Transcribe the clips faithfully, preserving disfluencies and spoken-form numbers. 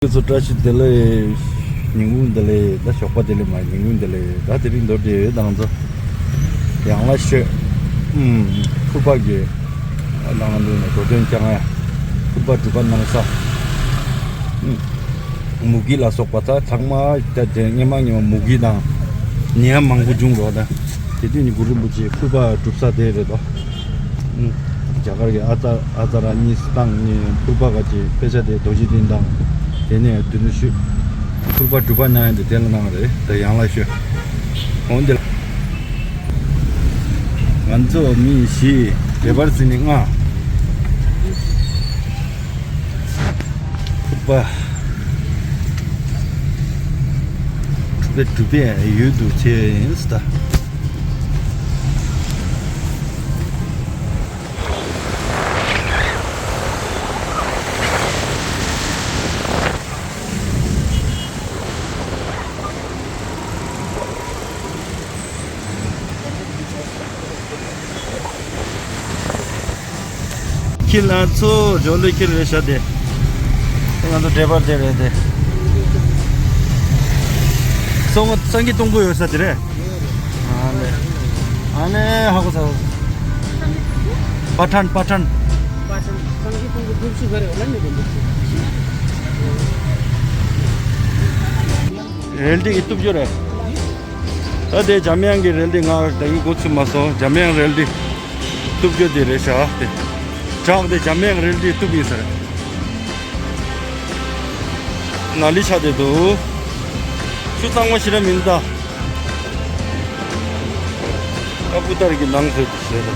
ཚོ་བཀྲ་ཤིས་བདེ་ལེགས། ཉིན་གུང་བདེ་ལེགས། ད་ཞོགས་པ་བདེ་ལེགས་མ། ཉིན་གུང་བདེ་ལེགས། ད་དེ་རིང་མདོར་བསྡུས་ཡོད་དང་ཚོ། ཡང་ལ་ཤོད། ཨུམ། ཕུར་པ་གི་ནང་ལོགས་ནས་འགྲོ་དོན་བསྐྱངས་ཡ། ཕུར་པ་སྒྲུབ་པ་གནང་ས། ཨུམ། མུ་གེ་ལ་སོགས་པ་ད་ཚང་མ་ད་དེ་སྔས་མ་སྔས་མ་མུ་གེ་དང་ནད་ཡམས་མང་པོ་བྱུང་རོགས་ད། དེ་དུས་ནི་གུ་རུ་རིན་པོ་ཆེ་ཕུར་པ་སྒྲུབ་ས་དེ་རེད་དོ། རྒྱ་གར་གྱི་ཨ་ཙ་ཨ་ཙ་ར་གཉིས་བཏང་ནས་ཕུར་པ་ག་ཅིག་དཔེ་ཆ་དེ་རྡོ་རྗེ་གདན་དང་། དེ་ནས་དུ་ནུ་ཤུ་ཕུར་པ་སྒྲུབ་པ་གནང་ཡ་དེ་དེ་ལ་གནང་རེད། ད་ཡང་ལ་ཤོད། འོན་ཏེ་ང་ཚོ་མི་བཞི་འདྲེ་པར་ཟིན་ནས་ལྔ། ཕུར་པ་སྒྲུབ་པའི་སྒྲུབ་པའི་ཡུལ་དུ་བྱས་ཡིན་ད། ཁྱི་ལ་ཚོ་ཇོ་ལི་ཁྱི་རེད་ཤ་དེ། ང་ཚོ་འདྲེ་པར་དེ་རེད་དེ། སོང་སང་གི་གཏོང་གི་ཡོད་ས་དེ་རེད། ཨ་ནེ། ཨ་ནེ་ཧ་གོ་ས། པ་ཐན་པ་ཐན། རེལ་ཏི་གི་སྟུབ་ཅོ་རེད། ད་དེ་འཇམ་དབྱངས་ཀྱི་རེལ་ཏི་ང་ད་གི་འགོ་ཚུགས་མ་སོང་། འཇམ་དབྱངས་རེལ་ཏི་སྟུབ་ཅོ་དེ་རེད་ཤག་དེ། བྲག་དེ་འཇམ་དབྱངས་རེལ་ཏི་སྟུབ་ཡིན་ཟེར། ནཱ་ལི་ཆ་དེ་འདུག་ཆུ་གཙང་མ་ཞིག་ར་མིན་ད། ཀ་པུ་ཏར་གྱི་ནང་ཟེར་དུ་ཟེར་ད།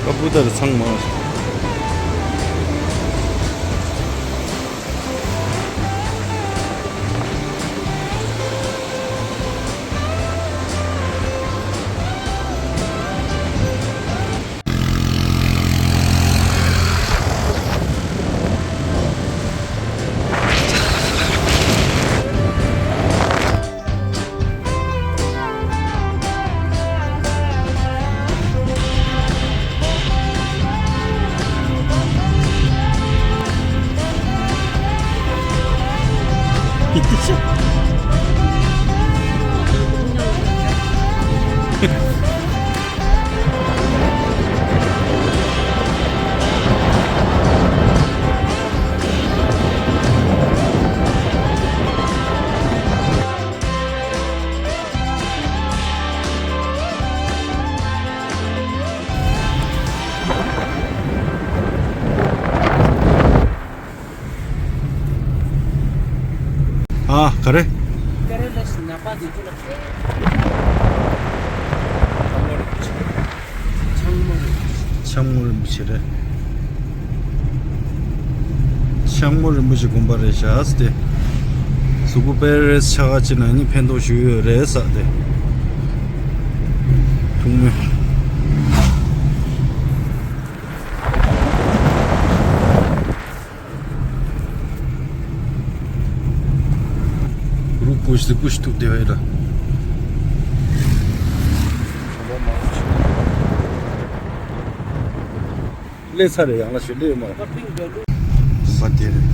ཀ་པུ་ཏར་ཚང་མ། ཨ། ག་རེ། ཆང་མོ་རིན་པོ་ཆེ་རེད། ཆང་མོ་རིན་པོ་ཆེ་དགོན་པ་རེད་ཤག་སྟེ། གཟུགས་པོ་དཔེ་རེས་ཆག་ཅི་ན་ནི་ཕན་ཐོགས་ཞུ་ཡོད་རེད་ས་སྟེ། ཐུགས་སྨོན། རུ་ཀུ་ཤི་ཀུ་ཤི་ཐུག་དེ་བས་ལ། ལས་ཚར་རེ་ཡང་ལ་ཞུ་ལས་མ། བ་དེ་རེད།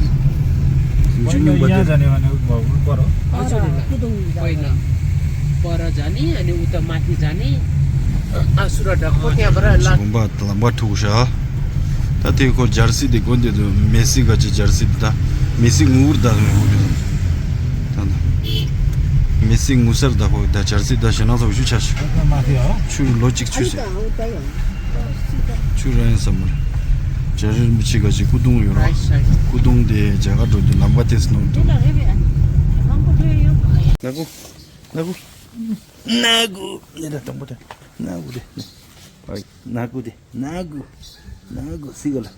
སུམ་ཅུ་སྙུང་པ་དེ། པར་ཇ་ནི་ཨ་ནི་ཨུ་ཏ་མ་ཧི་ཇ་ནི། ཨ་སུ་ར་ཌ་ཁོ་ཐེ་བ་ར་ལ། དགོན་པ་ལམ་པ་ཐུག་ཤག་ད་དེ་ཁོ་ཇར་སི་དེ་དགོན་དེ་དུ་མེ་སི་ག་ཅི་ཇར་སི་དེ་ད་མེ་སི་ངུར་ད་དུ་ཡོང་གི་ད་ད་མེ་སི་ངུ་སར་ད་ཁོ་ད་ཇར་སི་ད་ཞེ་ན་ཚ་བ་ཞུ་ཆ་ཤག་ཆུ་ལོ་གཅིག་ཆུ་ཟེར། ཆུ་ར་ཡིན་ས་མ་རེད། ཇར་རི་མི་ཆི་ག་ཅི་སྐུ་གདུང་ཡོད་ར། སྐུ་གདུང་དེ་རྒྱ་གར་འགྲོ་དུས་ལམ་པ་དེ་སི་ནོར་དུ། ནག་པོ། ནག་པོ། ནག་པོ། ནག་པོ། ནག་པོ་དེ། ནག་པོ་དེ། ནག་གུ་དེ་ནག་གུ། ནག་གུ་སི་ག་ལ།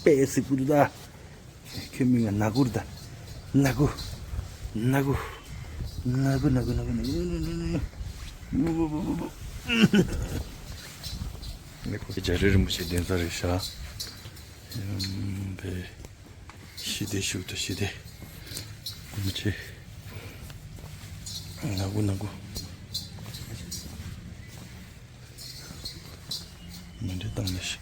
པེ་སི་གུ་རུ་ད། ཁྱོད་མིང་ང་ནག་གུ་རུ་ད། ནག་གུ། ནག་གུ། ནག་གུ་ནག་གུ་ནག་གུ། ནག་གུ། ཇ་རི་རིན་པོ་ཆེ་གདན་ས་རེད་ཤག་ཡང་པེ། ཞི་བདེ་ཞུ་དང་ཞི་བདེ། མི་ཆེ། ནག་གུ་ནག་གུ། མི་འདྲེ་བཏང་ནི་ཞིག་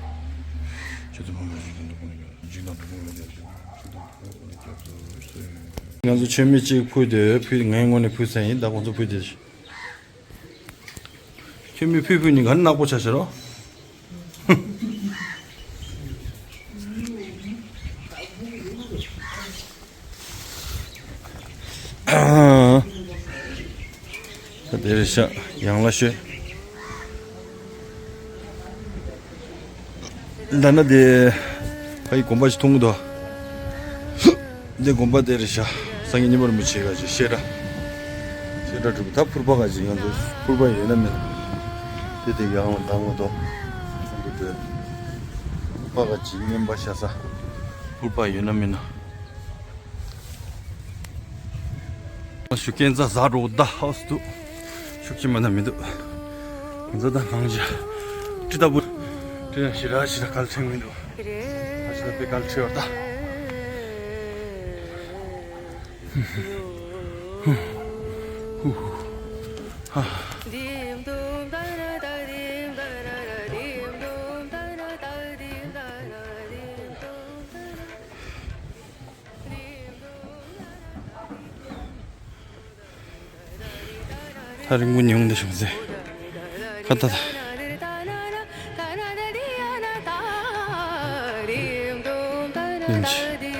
ང་ཚོ་མཆོད་མེ་གཅིག་ཕུལ་དུས་ཕུལ་ངའི་ངོས་ནས་ཕུལ་ས་ཡིན། ད་ཁོང་ཚོ་ཕུལ་དེ། མཆོད་མེ་ཕུལ་ཕུལ་ནི་ག་ནག་པོ་ཆགས་ཤག་རོ། ད་དེ་རེད་ཤག། ཡང་ལ་ཤོད། ད་ནི་དེ་ཕ་གི་དགོན་པ་ཞིག་མཐོང་གི་འདུག། འདི་དགོན་པ་དེ་རེད་ཤག། སངས་རྒྱས་མཉན་པ་རིན་པོ་ཆེ་ག་ཅིག་བཤད་གྲྭ། བཤད་གྲྭ་འགྲུབ། ད་ཕུར་པ་ག་ཅིག་ང་ཚོ་ཕུར་པ་ཡོད་ན་མེད་ན། དེ་དེ་ཡང་ལ་འདང་མ་གཏོགས། འདི་དེ་ཕུར་པ་ག་ཅིག་རྔན་པ་བཞག་ས། ཕུར་པ་ཡོད་ན་མེད་ན། ཤུགས་རྐྱེན་རྩ་ཟ་རོགས་ད་ཧའོ་སི་འདུག། ཤུགས་རྐྱེན་མ་ན་མི་འདུག། ང་ཚོ་ད་གང་ཅི་ཁྲི་ལྟ་བུ། ཁྲི་ན་ཞི་ར་ཞི་ར་གལ་ཆེན་མི་འདུག། ཨ་ཞི་ར་པེ་གལ་ཆེ་བར་ད། ཐག་རིང་པོ་ཉུང་འདི་བྱུང་ཚེ། ཁ་ཏ་ད། ཉིན་ཅི།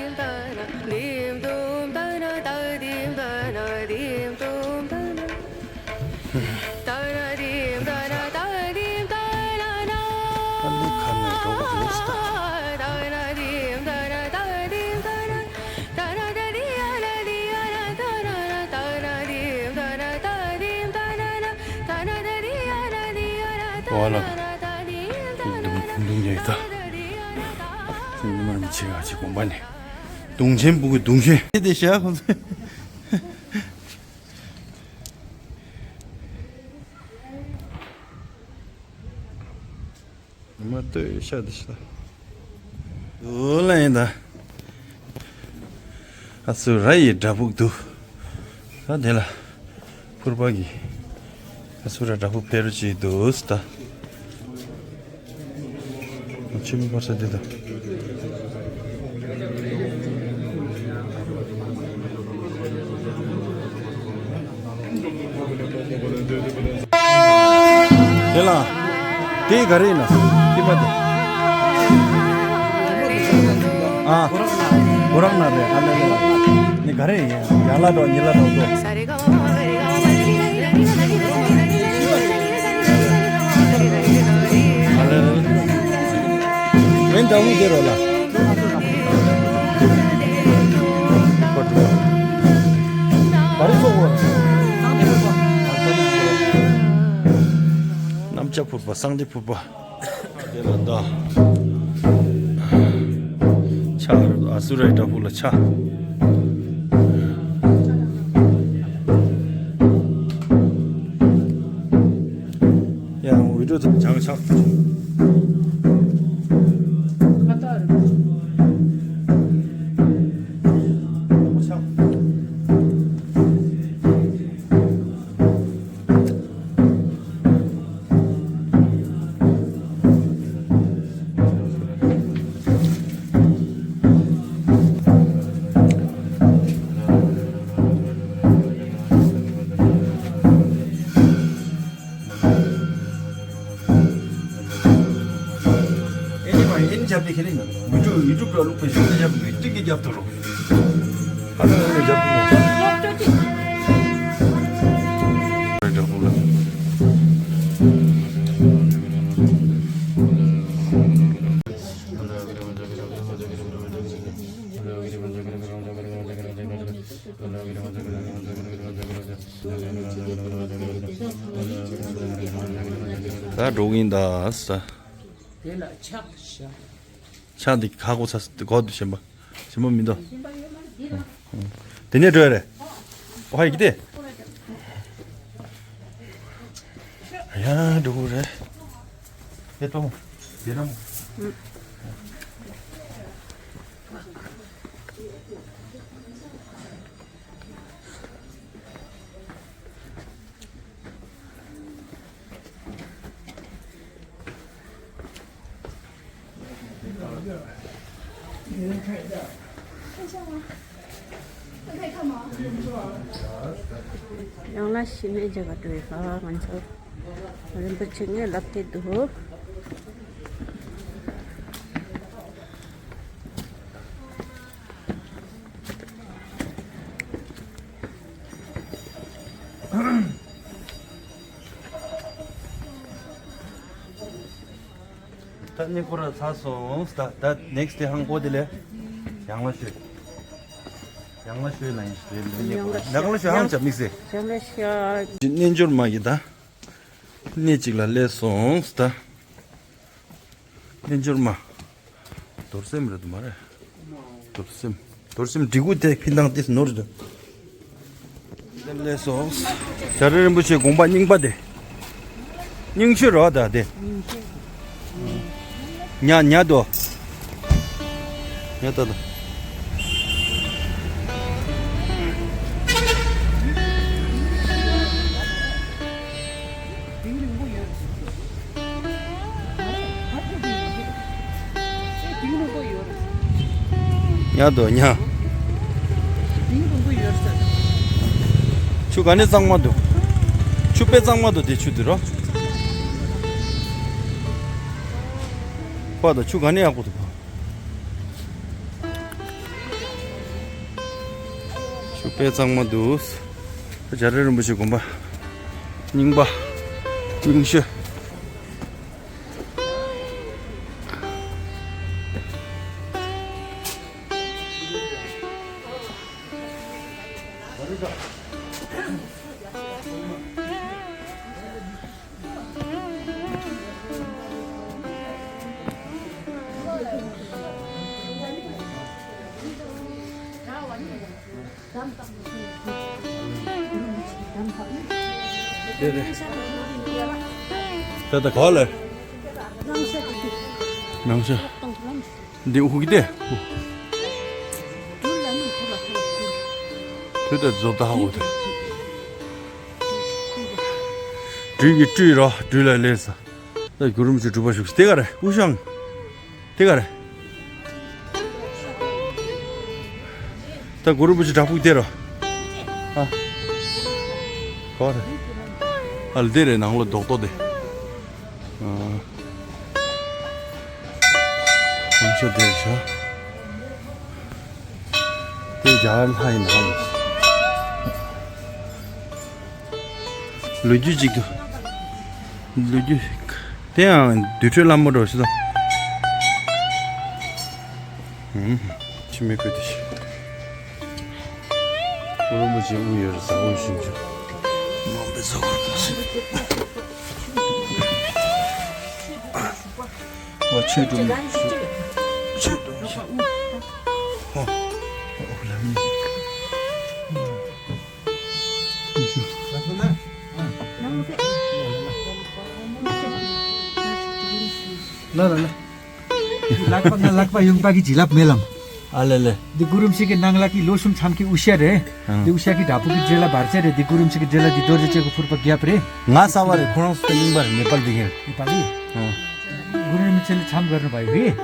ཨ་ནི་ཁ་ནས་འགྲོ་གི་རེད་ད། ཨོ་ལ། དུང་དུང་རྒྱག་ད། ཉི་མ་རིན་པོ་ཆེ་ག་ཅིག་དགོན་པ་ནས། དུང་ཆེན་བུ་གུ་དུང་ཆེན། དེ་དེ་ཤ་ཁོང་ཚོ། ཉི་མ་ལྟོས་ཤ་དེ་ཤ། འོ་ལ་ཡིན་ད། ཨ་སུ་ར་ཡི་འདྲ་ཕུག་འདུག་ད་དེ་ལ། ཕུར་པ་གི། ཨ་སུ་ར་འདྲ་ཕུག་ཕེ་རུ་ཅིག་འདུག་ད། ཆུ་མིག་པར་ས་འདི་ད། དེ་ལ། དེ་ག་རེ་ཡིན་ན། དེ་པ་དེ། ཨ། གོ་རང་ན་རེད། ཨ་ལེ་ལེ། ནི་ག་རེ་ཡིན། ཡ་ལ་འགྲོ་ཉི་ལ་འགྲོ་འགྲོ། ཨ་ལེ་ལེ། ཝེན་ད་ཧུ་དེ་རོ་ལ། ག་རེ་ཚོགས་པ། གནམ་ལྕགས་ཕུར་པ་གསང་བདེ་ཕུར་པ། དེ་ལ་ད། ཆ་ཨ་སུ་རའི་བྲག་ཕུག་ལ་ཆ། ཡང་འོས་འགྲོ་དང་བྱང་ཆགས། ཨེ་ནི་མ་ཨེ་ནི་རྒྱབ་ནས་ཁེ་ལེ་ཡུ་ཊུབ་ཡུ་ཊུབ་ལ་ལུག་པའི་ཤུགས་ལ་རྒྱབ་ནས་ཏིག་གི་རྒྱབ་ཐུབ་རོགས། ཨ་ནི་ཨེ་ནི་རྒྱབ་ནས། རྒྱབ་ནས། ད་འགྲོ་གིན་ད་ས། དེ་ལ་ཕྱག་བཞག་ཕྱག་འདི་ཁ་གོ་ཚ་གོ་དུ་ཞེན་པ། ཞེན་པ་མི་འདུག་དེ་ནས་འགྲོ་ཡ་རེད། ཨོ་ཧ་ཡི་གི་དེ། ཡ་འགྲོ་གོ་རེད། དེ་གཏོང་། དེ་རམ། ཡང་ན་ཤི་ནས་རྒྱ་གར་འགྲོ་ཡི་ག་ང་ཚོ་རིན་པོ་ཆེ་ངས་ལབ་ཐེ་འདུག་ད་ནི་ཁོ་ར་ཚ་སོང་། ད་ད་ནེག་སི་ཊི་ཧང་གོ་དེ་ལས་ཡང་ལ་ཤོད། ཡང་ལ་ཤོད་ལ་ཡིན་ཤོད་ལ་ཡིན་ཡང་ལ་ཡང་ལ་ཤོད་ཧང་ལ་ཅ་མིག་སེ། ཡང་ལ་ཤོད། རྣལ་འབྱོར་མ་གི་ད། གནས་གཅིག་ལ་སླེབས་སོང་ད། རྣལ་འབྱོར་མ། རྡོར་སེམས་རེད་འདུག་མ་རེད། རྡོར་སེམས། རྡོར་སེམས་འབྲི་གུ་དེ་ཕི་ནང་དེ་ནོར་འདུག་དེ་སླེབས་སོང་། བྱ་རི་རིན་པོ་ཆེ་དགོངས་པ་རྙིང་པ་དེ། རྙིང་ཤོས་རེད་བ་ད་དེ། ཉ་ཉ་དོ། ཉ་ད་དོ། ཉ་དོ་ཉ། ཆུ་ག་ནས་གཙང་མ་འདུག་ཆུ་དཔེ་གཙང་མ་འདུག་དེ་ཆུ་དེ་རོ། ཕ་དང་ཆུ་ག་ནས་ཡག་པོ་འདུག་ཕ། ཆུ་དཔེ་གཙང་མ་འདུག་བྱ་རི་རིན་པོ་ཆེ་དགོན་པ། རྙིང་པ། རྙིང་ཤོས། དེ་དེ། ད་ད་ག་ལེ། ནང་ཤ། འདི་ཧུ་གི་དེ། དུས་ད་རྫོབ་ད་ཧ་གོ་དེ། སྦྲུལ་གྱི་སྤྲུལ་རོ་སྦྲུལ་ལ་ལས་ས། ད་གུ་རུ་རིན་པོ་ཆེ་སྒྲུབ་པ་བཞུགས་དེ་ག་རེ་དབུ་ཞང་། དེ་ག་རེ། ད་གུ་རུ་རིན་པོ་ཆེ་བྲག་ཕུག་དེ་རོ། ཨ། ག་རེ། ཨ་ལ་དེ་རེད་ནང་ལོ་རྡོག་རྡོག་དེ། ཨ། ཁོང་ཚོ་དེར་བཞག་དེ་རྒྱ་གར་ལྷ་ཡིན་ནམ། ལོ་རྒྱུས་ཅིག་ཏུ། ལོ་རྒྱུས། དེ་ཡང་དུར་ཁྲོད་བླ་མ་འགྲོ་ཞིག་དང་། ཧུམ། ཕྱི་མིག་ཁུ་དེ་ཞིག་ཀུ་རུ་རིན་པོ་ཆེ་དབུ་ཡོད་རེད་ཟ་དབུ་ཞིག་འཇུ། མང་པའི་ཟ་དབུ་རིན་པོ་ཆེ། ཨོ་ཆོས་སྒྲུབ་ནས་ཆོས་སྒྲུབ་ནས་ཨོ་ཨོ་ལ་མི། ལ་ལ་ལ། ལག་པ་ང་ལག་པ་ཡོང་པ་གི་བྱིན་རླབས་སྨོན་ལམ། ཨ་ལེ་ལེ། འདི་གུ་རུ་རིན་པོ་ཆེ་གི་ནང་ལ་གི་ལོ་གསུམ་མཚམས་ཀྱི་དབུ་ཞྭ་རེད། ཨང་། འདི་དབུ་ཞྭ་གི་བྲག་ཕུག་གི་འདྲེ་ལ་བར་ཆད་རེད། འདི་གུ་རུ་རིན་པོ་ཆེ་གི་འདྲེ་ལ་འདི་རྡོ་རྗེ་ལྕགས་ཀྱི་ཕུར་པ་རྒྱབ་རེད། ང་གསར་པ་རེད། ཁོ་རང་ཚོ་གླིང་པ་རེད། ནེ་པལ་འདི་གིན་རེད། ནེ་པལ་རེད། ཨང་། གུ་རུ་རིན་པོ་ཆེ་ལ་འཆམ་གར་ནུ་བ་ཡོད་རེད།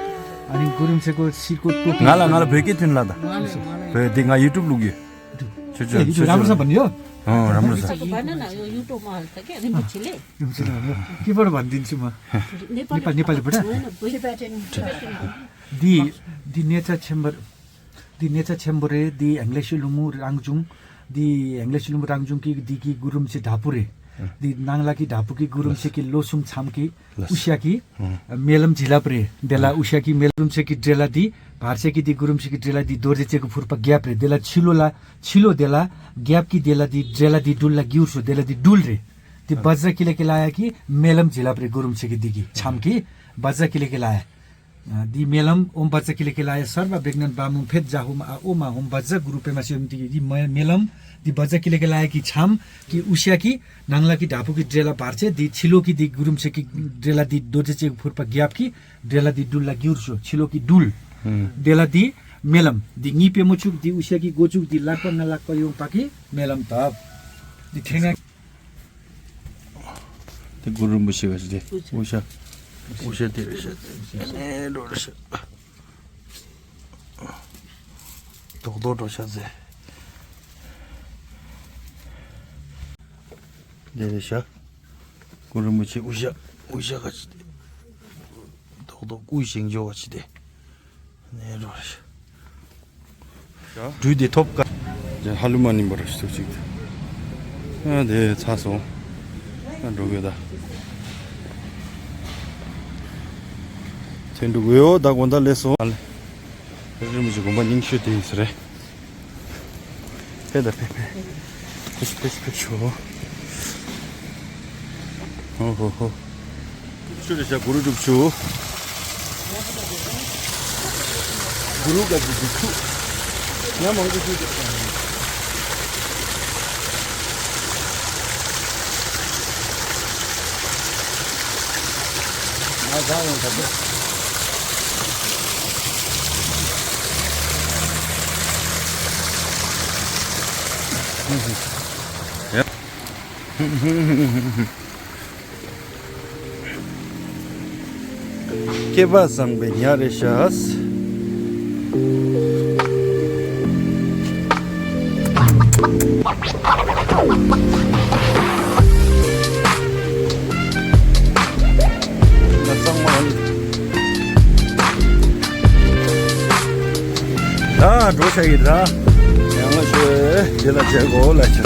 ཨ་ནི་གུ་རུ་རིན་པོ་ཆེ་གོ་སིར་གོ་ཏོ་ང་ལ་ང་ལ་བོད་སྐད་ཐོན་ལ་ད། བོད་འདི་ང་ཡུ་ཊུབ་བླུག་ཡོད། ཆུ་ཆུ་ཡུ་ཊུབ་རམ་ས་བ་ནི་ཡོད། ཨང་རམ་ས། རིན་པོ་ཆེ་ལ་ཡོད། ཀི་པར་བ་འདིན་ཆི་མ། ནེ་པ་ལི་པ་ད། འདི་འདི་གནས་ཆ་ཆེན་པོ། འདི་གནས་ཆ་ཆེན་པོ་རེད། འདི་ཨིང་ལིཤ་ལུང་མུ་རང་བྱུང་། འདི་ཨིང་ལིཤ་ལུང་མུ་རང་བྱུང་གི་འདི་གི་གུ་རུ་རིན་པོ་ཆེ་བྲག་ཕུག་རེད། འདི་ནང་ལ་གི་བྲག་ཕུག་གི་གུ་རུ་རིན་པོ་ཆེ་གི་ལོ་གསུམ་མཚམས་ཀྱི་དབུ་ཞྭ་གི་སྨོན་ལམ་བྱིན་རླབས་རེད། འདི་ལ་དབུ་ཞྭ་གི་སྨོན་ལམ་ཆེ་གི་འདྲེ་ལ་འདི་བར་ཆད་ཀྱི་འདི་གུ་རུ་རིན་པོ་ཆེ་གི་འདྲེ་ལ་འདི་རྡོ་རྗེ་ལྕགས་ཀྱི་ཕུར་པ་རྒྱབ་རེད། འདི་ལ་ཕྱི་ལོ་ལ་ཕྱི་ལོ་འདི་ལ་རྒྱབ་ཀྱི་འདི་ལ་འདི་འདྲེ་ལ་འདི་སྦྲུལ་ལ་གྱུར་སོ། འདི་ལ་འདི་སྦྲུལ་རེད། འདི་བཛྲ་ཀི་ལི་ཀི་ལ་ཡ་གི་སྨོན་ལམ་བྱིན་རླབས་རེད། གུ་རུ་རིན་པོ་ཆེ་གི་འདི་གི་ཆམ་གི་བཛྲ་ཀི་ལི་ཀི་ལ་ཡ། འདི་སྨོན་ལམ་ཨོཾ་བཛྲ་ཀི་ལི་ཀི་ལ་ཡ་སརྦ་བིགྣན་པ་མུ་ཕེད་ཇ་ཧོ་མ་ཨ་ཨོ་མ་ཧོཾ་བཛྲ་གུ་རུ་པེ་མ་ཤི་ཡོམ་འདི་གི་འདི་སྨོན་ལམ་འདི་བཛྲ་ཀི་ལི་ཀི་ལ་ཡ་གི་ཆམ་གི་དབུ་ཞྭ་གི་ནང་ལ་གི་བྲག་ཕུག་གི་འདྲེ་ལ་བར་ཆད་འདི་ཕྱི་ལོ་གི་འདི་གུ་རུ་རིན་པོ་ཆེ་གི་འདྲེ་ལ་འདི་རྡོ་རྗེ་ལྕགས་ཀྱི་ཕུར་པ་རྒྱབ་གི་འདྲེ་ལ་འདི་སྦྲུལ་ལ་གྱུར་སོ། ཕྱི་ལོ་གི་སྦྲུལ། ཨུམ། འདི་ལ་འདི་སྨོན་ལམ། འདི་ངའི་པུས་མོ་བྱུག་འདི་དབུ་ཞྭ་གི་མགོ་བྱུག་འདི་ལག་པ་ང་ལག་པ་ཡོང་པ་གི་སྨོན་ལམ་བཏབ། འདི་ཐེངས་ང་། འདི་གུ་རུ་རིན་པོ་ཆེ་ག་ཞིག་འདི་དབུ་ཞྭ། དབུ་ཞྭ་འདི་རེད་ཤག་ཨེ་འགྲོ་རེད་ཤག་རྡོག་རྡོག་འགྲོ་ཤག་ཟེར། འདི་རེད་ཤག་གུ་རུ་རིན་པོ་ཆེ་དབུ་ཞྭ། དབུ་ཞྭ་ག་ཞིག་འདི། རྡོག་རྡོག་སྐུ་བཞེངས་འཇོག་པ་ཅི་སྟེ། ནས་རོ། སྦྲུལ་འདི་ཐོབ་ཀ་ཧ་ལུ་མ་ནི་འབར་ཞིག་ཅིག་ཨ་དེ་ཚ་སོང་། ཨ་འགྲོ་དགོས་ད། དེ་འགྲོ་དགོས་ཡོ། ད་དགོང་དག་ལས་སོང་། ཨ་ལེ། རི་མོ་ཅིག་དགོན་པ་རྙིང་ཤོས་དེ་ཡིན་ས་རེད། ཕེ་ད་ཕེ་ཕེ། ཕེ་ཕེ་ཕེ་ཤོ། ཧོ་ཧོ་ཧོ། ཤུ་རེ་ཤ་གུ་རུ་སྒྲུབ་ཆུ། གུ་རུ་ག་གི་སྒྲུབ་ཆུ། ཉ་མང་པོ་ཞིག་འདུག་ང་ཟ་ཡོང་ད་དེ། ཡ། སྐལ་བ་བཟང་པོའི་ཉ་རེད་ཤག་ད་འགྲོ་བྱ་ཡི་ར། ཡང་ལ་ཤོད་དེ་ལ་བྱེད་དགོས་ལ་ཆ།